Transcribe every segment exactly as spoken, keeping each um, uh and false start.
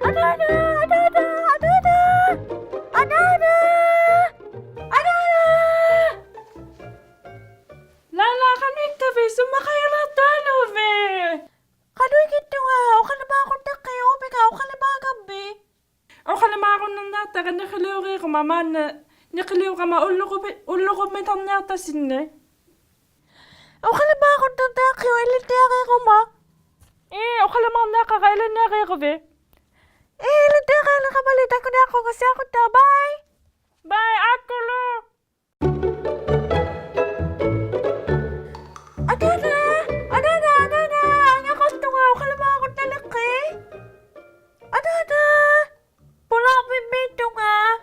ᐊᓈᓇ! ᐊᓈᓇ! ᐊᓈᓇ! ᐊᓈᓇ! ᐊᓈᓇ! ᓚᓚ, ᖃᓄᐃᑦᑕᕕᑦ? ᓱᒻᒪᑦ ᖃᐃᓚᑦᑐᐊᓗᕕᑦ? ᖃᓄᐃᙱᑦᑐᖓ, ᐅᖃᓕᒫᕈᓐᓇᖅᑭᐅᒃ ᐅᕕᖓ ᐅᖃᓕᒫᒐᕐᒥᒃ. ᐅᖃᓕᒫᕈᓐᓇᕐᓂᐊᖅᑕᕋ ᓂᕿᓕᐅᕇᕈᒪ ᒫᓐᓇ, ᓂᕿᓕᐅᕋᒪ ᐅᓪᓗᕈᕕ-, ᐅᓪᓗᕈᒻᒥᑕᕐᓂᐊᖅᑕᓯᓐᓂᒃ. ᐅᖃᓕᒫᕈᓐᓇᕐᓂᐊᖅᑭᐅᒃ ᐃᓕᓐᓂᐊᕇᕈᒪ. ᐄ, ᐅᖃᓕᒫᕐᓂᐊᖅᑲᕋ ᐃᓕᓐᓂᐊᕇᕈᕕᑦ. ᐄ, ᐃᓕᓐᓂᐊᕇᕋᒪ ᓕ ᑕᑯᓂᐊᖅᑯᖓ ᓯᐊᕈᑦᑕ, bye. Bye, ᐊᑯᓗᒃ. ᐊᓈᓇ! ᐊᓈᓇ! ᐊᓈᓇ! ᐊᖓᖅᑲᖅᑐᖓ ᐅᖃᓕᒫᕈᓐᓇᓕᖅᑭᑦ. ᐊᓈᓇ! ᐳᓛᕐᕕᒻᒦᑦᑐᖓ.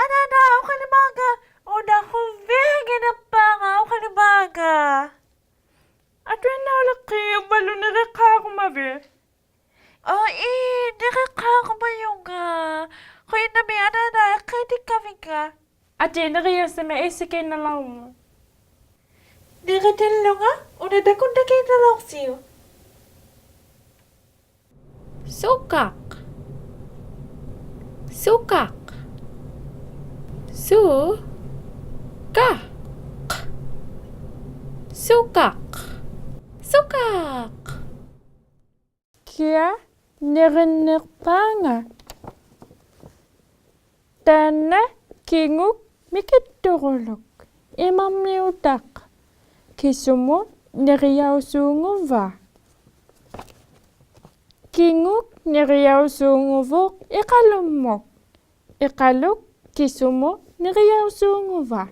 ᐊᓈᓇ, ᐅᖃᓕᒫᒐᖅ. ᐅᓇ ᖁᕕᐊᒋᓇᑉᐸᖓ ᐅᖃᓕᒫᒐᖅ. ᐊᑐᐃᓐᓇᐅᓕᖅᑭᑦ ᐅᕝᕙᓗ ᓂᕆᖅᑳᕈᒪᕕᑦ? ᐆ, ᐄ, ᓂᕆᖅᑳᕈᒪᔪᖓ. ᖁᔭᓐᓇᒦᒃ ᐊᓈᓇ ᐃᖅᑲᐃᑎᒃᑲᕕᙵ. ᐊᑏ ᓂᕆᔭᔅᓯᒪ ᐃᓯᕆᓐᓇᓚᐅᕐᒪᑦ. ᓂᕆᑎᓪᓗᖓ, ᐅᓇ ᑕᑯᓐᓇᕆᓐᓇᓚᐅᖅᓯᐅᒃ. ᓱᑲᖅ. ᓱᑲᖅ. ᓱ-ᑲᖅ. ᓱᑲᖅ. ᓱᑲᖅ. ᑭᐊ ᓂᕆᓐᓂᖅᐹᖓ? ᑖᓐᓇ ᑭᖑᒃ ᒥᑭᑦᑐᕈᓗᒃ. ᐃᒪᕐᒥᐅᑕᖅ. ᑭᓱᒧᑦ ᓂᕆᔭᐅᓲᖑᕙ? ᑭᖑᒃ ᓂᕆᔭᐅᓲᖑᕗᖅ ᐃᖃᓗᒻᒧᑦ. ᐃᖃᓗᒃ ᑭᓱᒧᑦ ᓂᕆᔭᐅᓲᖑᕙ?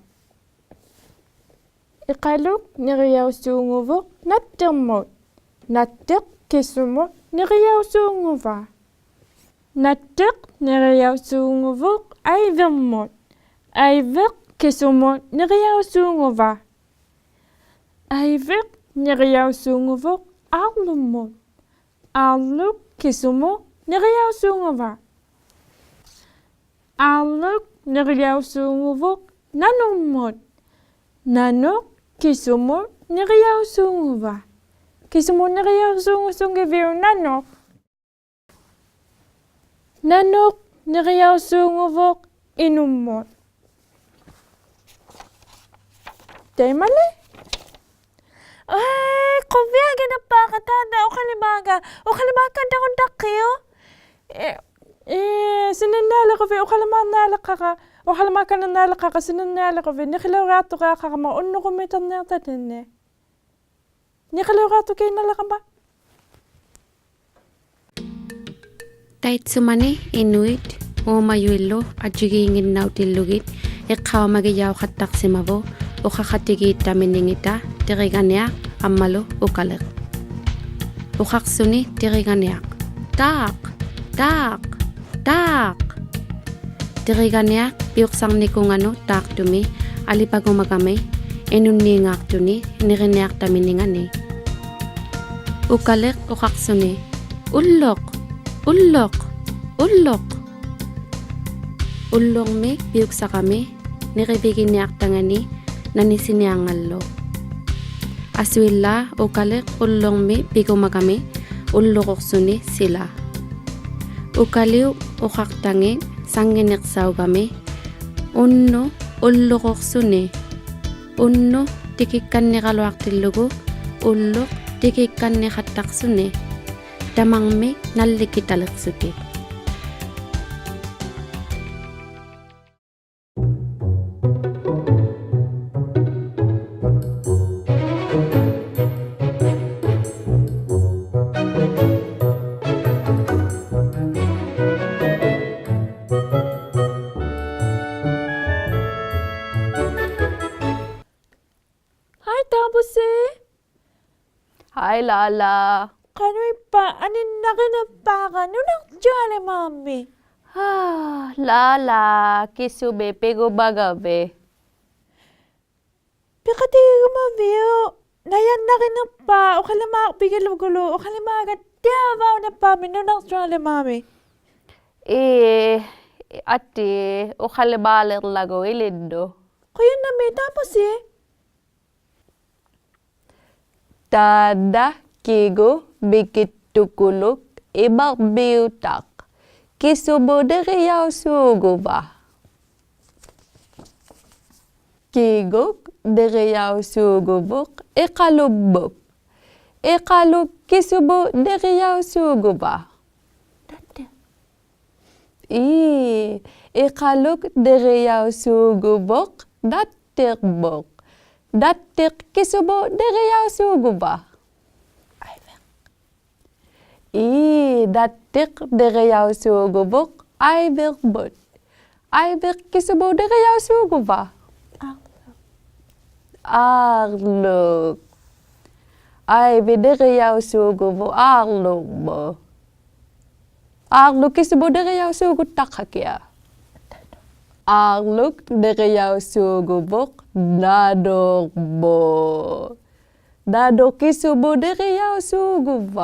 ᐃᖃᓗᒃ ᓂᕆᔭᐅᓲᖑᕗᖅ ᓇᑦᑎᕐᒧᑦ. ᓇᑦᑎᖅ ᑭᓱᒧᑦ ᓂᕆᔭᐅᓲᖑᕙ? ᓇᑦᑎᖅ ᓂᕆᔭᐅᓲᖑᕗᖅ ᐊᐃᕕᕐᒧᑦ. ᐊᐃᕕᖅ ᑭᓱᒧᑦ ᓂᕆᔭᐅᓲᖑᕙ? ᐊᐃᕕᖅ ᓂᕆᔭᐅᓲᖑᕗᖅ ᐋᕐᓗᒻᒧᑦ. ᐋᕐᓗᒃ ᑭᓱᒧᑦ ᓂᕆᔭᐅᓲᖑᕙ? ᐋᕐᓗᒃ ᓂᕆᔭᐅᓲᖑᕗᖅ ᓇᓄᕐᒧᑦ. ᓇᓄᖅ ᑭᓱᒧᑦ ᓂᕆᔭᐅᓲᖑᕙ? ᑭᓱᒧᑦ ᓂᕆᔭᐅᓲᖑᓲᖑᕕᐅᒃ ᓇᓄᖅ? ᓇᓄᖅ ᓂᕆᔭᐅᓲᖑᕗᖅ ᐃᓄᒻᒧᑦ. ᑕᐃᒪᓕ? ᐊᐃ, ᖁᕕᐊᒋᓇᑉᐸᖓ ᑖᓐᓇ ᐅᖃᓕᒫᒐᖅ. ᐅᖃᓕᒫᒃᑲᓐᓂᕈᓐᓇᖅᑭᐅᒃ. ᐄ, ᐄ, ᓯᓂᓐᓂᐊᓕᕈᕕᑦ ᐅᖃᓕᒫᕐᓂᐊᓕᖅᑲᕋ, ᐅᖃᓕᒫᒃᑲᓐᓂᓐᓂᐊᓕᖅᑲᕋ ᓯᓂᓐᓂᐊᓕᕈᕕᑦ, ᓂᕿᓕᐅᕆᐊᖅᑐᕆᐊᖃᕋᒪ ᐅᓐᓄᕈᒻᒥᑕᕐᓂᐊᖅᑕᑦᑎᓐᓂᒃ. ᓂᕿᓕᐅᕆᐊᖅᑐᕆᐊᓐᓇᓕᕋᒪ. ᑕᐃᑦᓱᒪᓂ ᐃᓄᐃᑦ ᐆᒪᔪᐃᓪᓗ ᐊᔾᔨᒌᙱᓐᓇᐅᑎᓪᓗᒋᑦ ᐃᖅᑲᐅᒪᒋᔭᐅᖃᑦᑕᖅᓯᒪᕗᑦ ᐅᖃᖃᑎᒌᑦᑕᒥᓂᖏᑕ ᑎᕆᒐᓂᐊᖅ ᐊᒻᒪᓗ ᐅᑲᓕᖅ. ᐅᖃᖅᓱᓂ ᑎᕆᒐᓂᐊᖅ. ᑖᖅ! ᑖᖅ! ᑖᖅ! ᑎᕆᒐᓂᐊᖅ ᐱᐅᒃᓴᕐᓂᑯᖓᓄᑦ ᑖᖅᑐᒥ ᐊᓕᐸᒍᒪᒐᒥ ᐃᓄᓐᓃᙶᖅᑐᓂ ᓂᕆᓂᐊᖅᑕᒥᓂᖓᓂ. ᐅᑲᓕᖅ ᐅᖃᖅᓱᓂ. ᐅᓪᓗᖅ! ᐅᓪᓗᖅ! ᐅᓪᓗᖅ! ᐅᓪᓗᕐᒥ ᐱᐅᒃᓴᕋᒥ ᓂᕆᕕᒋᓂᐊᖅᑕᖓᓂ ᓇᓂᓯᓂᐊᖓᓗ. ᐊᓱᐃᓛᒃ ᐅᑲᓕᖅ ᐅᓪᓗᕐᒥ ᐱᒍᒪᒐᒥ ᐅᓪᓗᕈᖅᓱᓂ ᓯᓚ. ᐅᑲᓕᐅᑉ ᐅᖃᖅᑕᖏᑦ ᓴᙱᓂᖅᓴᐅᒐᒥ ᐅᓐᓄᒃ ᐅᓪᓗᕈᖅᓱᓂ. ᐅᓐᓄᒃ ᑎᑭᒃᑲᓐᓂᕋᓗᐊᖅᑎᓪᓗᒍ ᐅᓪᓗᖅ ᑎᑭᒃᑲᓐᓂᖃᑦᑕᖅᓱᓂ. ᑕᒪᕐᒥᒃ ᓇᓪᓕᑭᑕᓕᖅᓱᑎᒃ. ᕼᐊᐃ, ᑕᕝᕗᓯ. Hi, Lala. ᖃᓄᐃᑉᐸ, ᐊᓂᓐᓇᕆᓂᖅᐹᕋ ᓄᓇᕐᔪᐊᓕᒫᒻᒥ. ᐋ, Lala, ᑭᓱᒥ ᐱᒍᒪᒐᕕᑦ? ᐱᖃᑎᒋᒍᒪᕕᐅᒃ, ᓇᔭᓐᓇᕆᓂᖅᐹᖅ ᐅᖃᓕᒫᕐᕕᒋᓪᓗᒍᓗ, ᐅᖃᓕᒫᒐᑦᑎᐊᕙᐅᓂᖅᐹᒥ ᓄᓇᕐᔪᐊᓕᒫᒻᒥ. ᐄ, ᐊᑏ, ᐅᖃᓕᒫᓕᕐᓚᒍ ᐃᓕᓐᓄᑦ. ᖁᔭᓐᓇᒦᒃ, ᑖᒧᓯ. ᑖᓐᓇ ᑭᖑᒃ ᒥᑭᑦᑐᑯᓗᒃ ᐃᒪᕐᒥᐅᑕᖅ. ᑭᓱᒧᑦ ᓂᕆᔭᐅᓲᖑᕙ? ᑭᖑᒃ ᓂᕆᔭᐅᓲᖑᕗᖅ ᐃᖃᓗᒻᒧᑦ. ᐃᖃᓗᒃ ᑭᓱᒧᑦ ᓂᕆᔭᐅᓲᖑᕙ? ᐄ, ᐃᖃᓗᒃ ᓂᕆᔭᐅᓲᖑᕗᖅ ᓇᑦᑎᕐᒧᑦ. ᓇᑦᑎᖅ ᑭᓱᒧᑦ ᓂᕆᔭᐅᓲᖑᕙ? ᐊᐃᕕᖅ. ᐄ, ᓇᑦᑎᖅ ᓂᕆᔭᐅᓲᖑᕗᖅ ᐊᐃᕕᕐᒧᑦ. ᐊᐃᕕᖅ ᑭᓱᒧᑦ ᓂᕆᔭᐅᓲᖑᕙ? ᐋᕐᓗᒃ. ᐊᐃᕕᖅ ᓂᕆᔭᐅᓲᖑᕗᖅ ᐋᕐᓗᒻᒧᑦ. ᐋᕐᓗᒃ ᑭᓱᒧᑦ ᓂᕆᔭᐅᓲᖑᑦ ᑕᖅᑲᑭᐊᖅ? ᐋᕐᓗᒃ ᓂᕆᔭᐅᓲᖑᕗᖅ ᓇᓄᕐᒧᑦ. ᓇᓄᖅ ᑭᓱᒧᑦ ᓂᕆᔭᐅᓲᖑᕙ?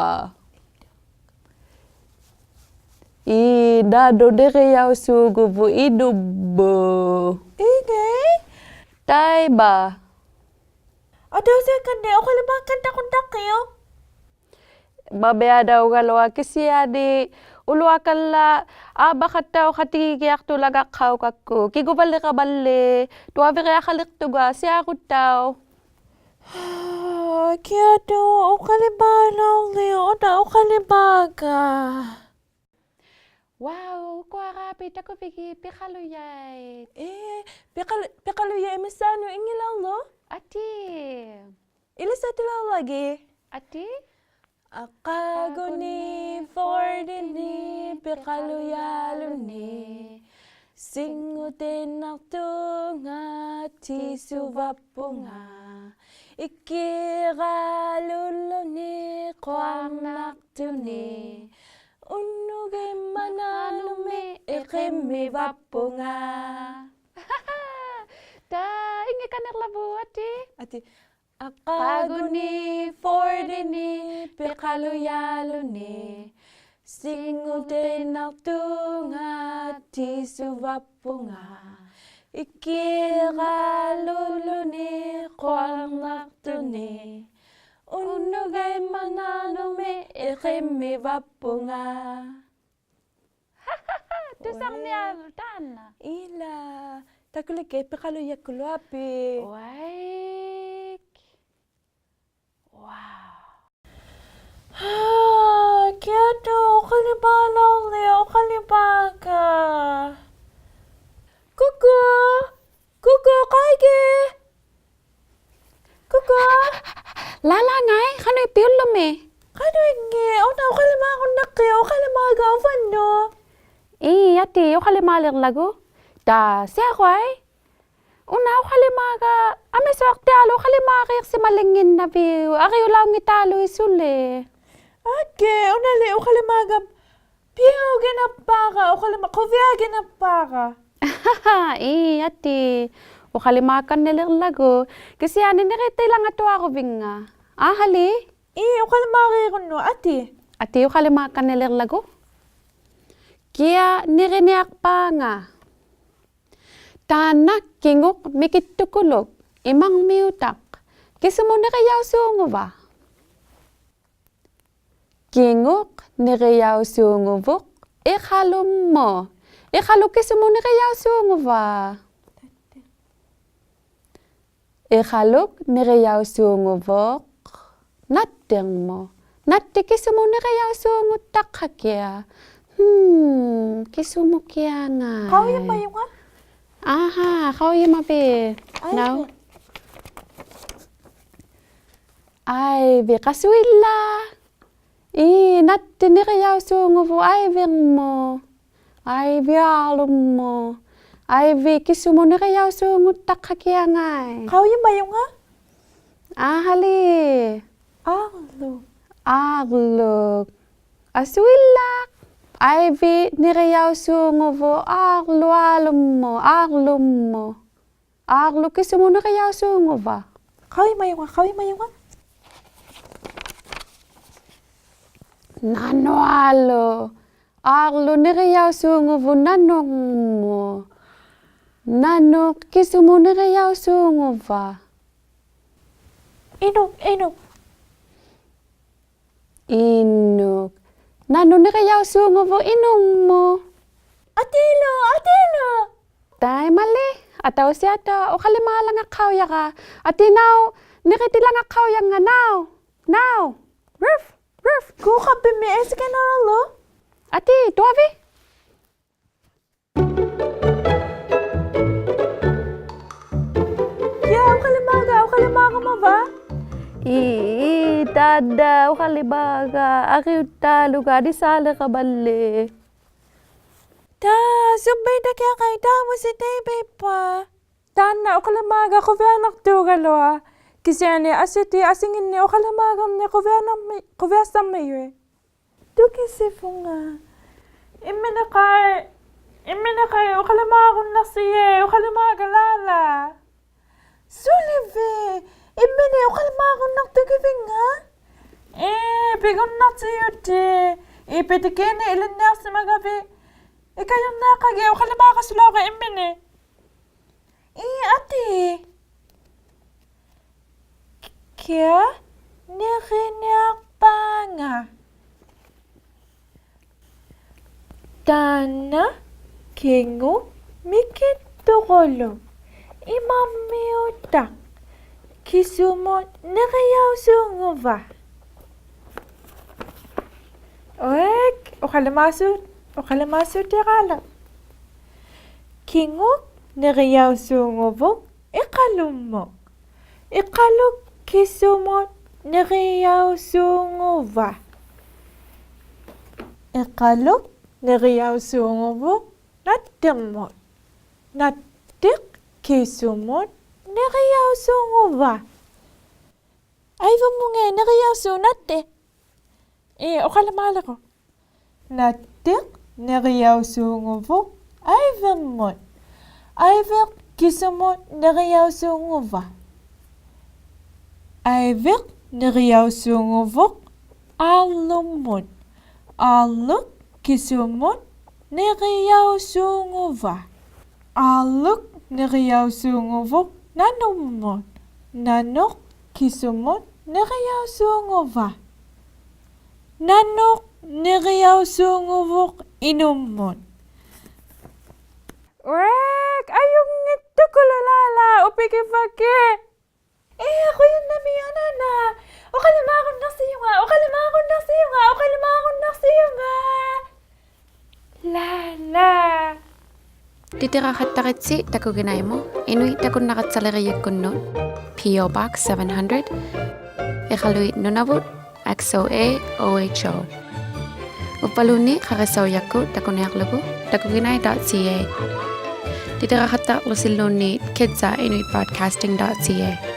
ᐄ, ᓇᓄᖅ ᓂᕆᔭᐅᓲᖑᕗᖅ ᐃᓄᒻᒧᑦ. ᐃᖏᖅ. ᑕᐃᒪ. ᐊᑕᐅᓯᖅᑲᓐᓂᖅ ᐅᖃᓕᒫᒃᑲᓐᓂᖅᑯᓐᓇᖅᑭᐅᒃ. ᒪᒥᐊᓇᐅᒐᓗᐊᖅ ᑭᓯᐊᓂ ᐅᓗᐊᑲᓪᓚᒃ ᐊᒻᒪᖃᑦᑕᐅᖃᑎᒋᐊᖅᑐᓚᖓᖅᑲᐅᒐᒃᑯ. ᑭᖑᕙᓕᕋᒪᓕ, ᑐᐊᕕᕆᐊᖃᓕᖅᑐᖓ ᓯᐊᕈᑦᑕᐅᖅ. ᑭᐊᑐ ᐅᖃᓕᒫᓚᐅᕐᓕᐅᒃ, ᐅᓇ ᐅᖃᓕᒫᒐ. Wow, ᐅᑯᐊᕌᐱᒃ ᑕᑯᕕᒋᑦ ᐱᖃᓗᔭᐃᑦ. ᐄ, ᐱᖃᓗ-, ᐱᖃᓗᔭᐃᑦ ᒥᒃᓵᓄᑦ ᐃᙱᓚᐅᕐᓗᒃ. ᐊᑏ. ᐃᓕᓴᑎᓚᐅᕐᓚᒋᑦ. ᐊᑏ. ᐊᕐᕌᒍᓂ ᕗᕐᕕᓂ ᐱᖃᓗᔭᓗᓂ. ᓯᖑᑎᓇᖅᑐᖓ ᑎᓱᕙᑉᐳᖓ. ᐃᒃᑮᕋᓗᓪᓗᓂ ᖁᐊᕐᓇᖅᑐᓂ. ᐅᓐᓄᒋᒪᓐᓇᓗᒥ ᐃᕿᒻᒥᕙᑉᐳᖓ. ᑕ, ᐃᙱᒃᑲᓐᓂᕐᓚᕗᑦ, ᐊᑏ. ᐊᑏ. ᐊᕐᕌᒍᓂ ᕗᕐᕕᓂ ᐱᖃᓗᔭᓗᓂ. ᓯᖑᑎᓇᖅᑐᖓ ᑎᓱᕙᑉᐳᖓ. ᐃᒃᑮᕋᓗᓪᓗᓂ ᖁᐊᕐᓇᖅᑐᓂ. ᐅᓐᓄᒋᒪᓐᓇᓗᒥ ᐃᕿᒻᒥᕙᑉᐳᖓ. ᑐᓴᕐᓂᐊᕐᓗᒃ ᑖᓐᓇ. ᐃᓛᒃ. ᑕᑯᓕᒃᑭᑦ ᐱᖃᓗᔭᑯᓗᐊᐱᒃ. ᐅᐊᐃᒃ. Wow. ᑭᐊᑐ ᐅᖃᓕᒫᓚᐅᕐᓕᐅᒃ ᐅᖃᓕᒫᒐ. ᑯᑯ! ᑯᑯ, ᖃᐃᒋᑦ! ᑯᑯ! ᓚᓚ ᖓᐃ, ᖃᓄᐃᑉᐱᑦ ᐅᓪᓗᒥ? ᖃᓄᐃᙱ, ᐅᓇ ᐅᖃᓕᒫᕈᓐᓇᖅᑭᐅᒃ, ᐅᖃᓕᒫᒐ ᐅᕙᓐᓄᒃ. ᐄ, ᐊᑏ, ᐅᖃᓕᒫᓕᕐᓚᒍ. ᑕ, ᓯᐊᕈᐊᐃ. ᐅᓇ ᐅᖃᓕᒫᒐ, ᐊᒥᓱᐊᖅᑎᐊᓗᒃ ᐅᖃᓕᒫᕇᖅᓯᒪᓕᙱᓐᓇᕕᐅᒃ, ᐊᕆᐅᓚᐅᙱᑖᓗᐃᑦ ᓱᓕ. ᐊᑏ, ᐅᓇᓕ ᐅᖃᓕᒫᒐ, ᐱᐅᒋᓇᑉᐸᕋ, ᐅᖃᓕᒫ, ᖁᕕᐊᒋᓇᑉᐸᕋ. ᐄ, ᐊᑏ, ᐅᖃᓕᒫᒃᑲᓐᓂᓕᕐᓚᒍ. ᑭᓯᐊᓂ ᓂᕆᑎᓚᖓᑐᐊᕈᕕᙵ. ᐊᕼᐊᓕ? ᐄ, ᐅᖃᓕᒫᕇᕈᓐᓄᒃ, ᐊᑏ. ᐊᑏ, ᐅᖃᓕᒫᒃᑲᓐᓂᓕᕐᓚᒍ. ᑭᐊ ᓂᕆᓂᐊᖅᐹᖓ? ᑖᓐᓇ ᑭᖑᒃ ᒥᑭᑦᑐᑯᓗᒃ ᐃᒪᕐᒥᐅᑕᖅ. ᑭᓱᒧᑦ ᓂᕆᔭᐅᓲᖑᕙ? ᑭᖑᒃ ᓂᕆᔭᐅᓲᖑᕗᖅ ᐃᖃᓗᒻᒧᑦ. ᐃᖃᓗᒃ ᑭᓱᒧᑦ ᓂᕆᔭᐅᓲᖑᕙ? ᐃᖃᓗᒃ ᓂᕆᔭᐅᓲᖑᕗᖅ ᓇᑦᑎᕐᒧᑦ. ᓇᑦᑎᖅ ᑭᓱᒧᑦ ᓂᕆᔭᐅᓲᖑᑦ ᑕᖅᑲᑭᐊᖅ? ᕼᒻ, ᑭᓱᒧᖅᑭᐊᖅ ᖓᐃ? ᖃᐅᔨᒪᔪᖓ. ᐊᕼᐊ, ᖃᐅᔨᒪᕕᑦ. ᐊᐃᕕᖅ. ᓇᐅᒃ. ᐊᐃᕕᖅ, ᖃᓱᐃᓛᒃ. ᐄ, ᓇᑦᑎᖅ ᓂᕆᔭᐅᓲᖑᕗᖅ ᐊᐃᕕᕐᒧᑦ. ᐊᐃᕕᖅ ᐋᕐᓗᒻᒧᑦ. ᐊᐃᕕᖅ ᑭᓱᒧᑦ ᓂᕆᔭᐅᓲᖑᑦ ᑕᖅᑲᑭᐊᖅ ᖓᐃ? ᖃᐅᔨᒪᔪᖓ. ᐊᕼᐊᓕ. ᐋᕐᓗᒃ. ᐋᕐᓗᒃ. ᐊᓱᐃᓛᒃ. ᐊᐃᕕᑦ ᓂᕆᔭᐅᓲᖑᕗᖅ ᐋᕐᓗ ᐋᕐᓗᒻᒧᑦ, ᐋᕐᓗᒻᒧᑦ. ᐋᕐᓗ ᑭᓱᒧᑦ ᓂᕆᔭᐅᓲᖑᕙ? ᖃᐅᔨᒪᔪᖓ, ᖃᐅᔨᒪᔪᖓ. ᓇᓄᐊᓗᒃ. ᐋᕐᓗ ᓂᕆᔭᐅᓲᖑᕗᖅ ᓇᓄᕐᒧᑦ. ᓇᓄᖅ ᑭᓱᒧᑦ ᓂᕆᔭᐅᓲᖑᕙ? ᐃᓄᒃ, ᐃᓄᒃ. ᐃᓄᒃ. ᓇᓄᖅ ᓂᕆᔭᐅᓲᖑᕗᖅ ᐃᓄᒻᒧᑦ. ᐊᑏᓗ, ᐊᑏᓗ. ᑕᐃᒪᓕ, ᐊᑕᐅᓯᐊᖅᑐᖅ ᐅᖃᓕᒫᓚᖓᖅᑲᐅᔭᕋ. ᐊᑏ ᓇᐅᒃ, ᓂᕆᑎᓚᖓᖅᑲᐅᔭᖓ ᓇᐅᒃ, ᓇᐅᒃ. ᕈᕕ, ᕈᕕ. ᑰᖃᕝᕕᒻᒥ ᐃᓯᑲᓇᓗ. ᐊᑏ, ᑐᐊᕕ. ᔮ, ᐅᖃᓕᒫᒐ, ᐅᖃᓕᒫᒐᒪᕙ? ᐄ, ᑖᓐᓇ ᐅᖃᓕᒫᒐ, ᐊᕆᐅᑦᑖᓗᒐ, ᓂᓵᓕᕋᒪᓕ. ᑖ, ᓱᒻᒪᐃᓐᓇᑭᐊᖅᑲᐃ ᑖᒧᓯ ᑕᐃᒪᐃᑉᐸ. ᑖᓐᓇ ᐅᖃᓕᒫᒐ ᖁᕕᐊᓇᖅᑑᒐᓗᐊᖅ. ᑭᓯᐊᓂ ᐊᓯᑎ ᐊᓯᖏᓐᓂ ᐅᖃᓕᒫᒐᕐᓂᖅ ᖁᕕᐊᓇᕐᒥ-, ᖁᕕᐊᓴᕐᒥᔪᐃᑦ. ᑐᑭᓯᕗᖓ. ᐃᒻᒥᓂᖅᑲᐃ, ᐃᒻᒥᓂᖅᑲᐃ ᐅᖃᓕᒫᕈᓐᓇᖅᓯᔭᐃ, ᐅᖃᓕᒫᒐᓛᓚ. ᓱᓕᕖᑦ, ᐃᒻᒥᓂᖅ ᐅᖃᓕᒫᕈᓐᓇᖅᑐᒃᑭᕕᙵ? ᐄ, ᐱᒍᓐᓇᖅᑎᔪᑎᑦ. ᐄ, ᐱᑎᑭᓂᒃ ᐃᓕᓐᓂᐊᖅᓯᒪᒐᕕᑦ. ᐃᑲᔪᕐᓂᐊᖅᑲᒋᑦ ᐅᖃᓕᒫᒐᓱᓚᐅᕋ ᐃᒻᒥᓂᖅ. ᐄ, ᐊᑏ. ᑭᐊ ᓂᕆᓂᐊᖅᐹᖓ? ᑖᓐᓇ ᑭᖑᒃ ᒥᑭᑦᑐᑯᓗᒃ. ᐃᒪᕐᒥᐅᑕᖅ. ᑭᓱᒧᑦ ᓂᕆᔭᐅᓲᖑᕙ? ᐅᐊᐃᒃ, ᐅᖃᓕᒫᓲ-, ᐅᖃᓕᒫᓲᑎᕋᓗᒃ. ᑭᖑᒃ ᓂᕆᔭᐅᓲᖑᕗᖅ ᐃᖃᓗᒻᒧᑦ. ᐃᖃᓗᒃ ᑭᓱᒧᑦ ᓂᕆᔭᐅᓲᖑᕙ? ᐃᖃᓗᒃ ᓂᕆᔭᐅᓲᖑᕗᖅ ᓇᑦᑎᕐᒧᑦ. ᓇᑦᑎᖅ ᑭᓱᒧᑦ ᓂᕆᔭᐅᓲᖑᕙ? ᐊᐃᕕᕐᒧᖓᐃ ᓂᕆᔭᐅᓲᖅ ᓇᑦᑎᖅ. ᐄ, ᐅᖃᓕᒫᓕᕈᒃ. ᓇᑦᑎᖅ ᓂᕆᔭᐅᓲᖑᕗᖅ ᐊᐃᕕᕐᒧᑦ. ᐊᐃᕕᖅ ᑭᓱᒧᑦ ᓂᕆᔭᐅᓲᖑᕙ? ᐊᐃᕕᖅ ᓂᕆᔭᐅᓲᖑᕗᖅ ᐋᕐᓗᒻᒧᑦ. ᐋᕐᓗᒃ ᑭᓱᒧᑦ ᓂᕆᔭᐅᓲᖑᕙ? ᐋᕐᓗᒃ ᓂᕆᔭᐅᓲᖑᕗᖅ ᓇᓄᕐᒧᑦ. ᓇᓄᖅ ᑭᓱᒧᑦ ᓂᕆᔭᐅᓲᖑᕙ? ᓇᓄᖅ ᓂᕆᔭᐅᓲᖑᕗᖅ ᐃᓄᒻᒧᑦ. ᐅᐊᐃᒃ, ᐊᔪᙱᑦᑐᑯᓗᒃ ᓛᓚ, ᐅᐱᒋᕙᒋᑦ. ᐄ, ᖁᔭᓐᓇᒦᒃ ᐊᓈᓇ. ᐅᖃᓕᒫᕈᓐᓇᖅᓯᔪᖓ, ᐅᖃᓕᒫᕈᓐᓇᖅᓯᔪᖓ, ᐅᖃᓕᒫᕈᓐᓇᖅᓯᔪᖓ. ᓛᓚ. ᑎᑎᕋᖃᑦᑕᕆᑦᓯ ᑕᑯᒋᓇᐃᒧᑦ, ᐃᓄᐃᑦ ᑕᑯᓐᓇᒐᑦᓴᓕᕆᔨᒃᑯᓐᓄᑦ, P O Box seven hundred, ᐃᖃᓗᐃᑦ ᓄᓇᕗᑦ, X O A O H O. ᐅᕝᕙᓘᓐᓃᑦ ᖃᕆᓴᐅᔭᒃᑯᑦ ᑕᑯᓂᐊᕐᓗᒍ takuginai dot C A. ᑎᑎᕋᖃᑦᑕᕐᓗᓯᓘᓐᓃᑦ kids at inuit broadcasting dot C A.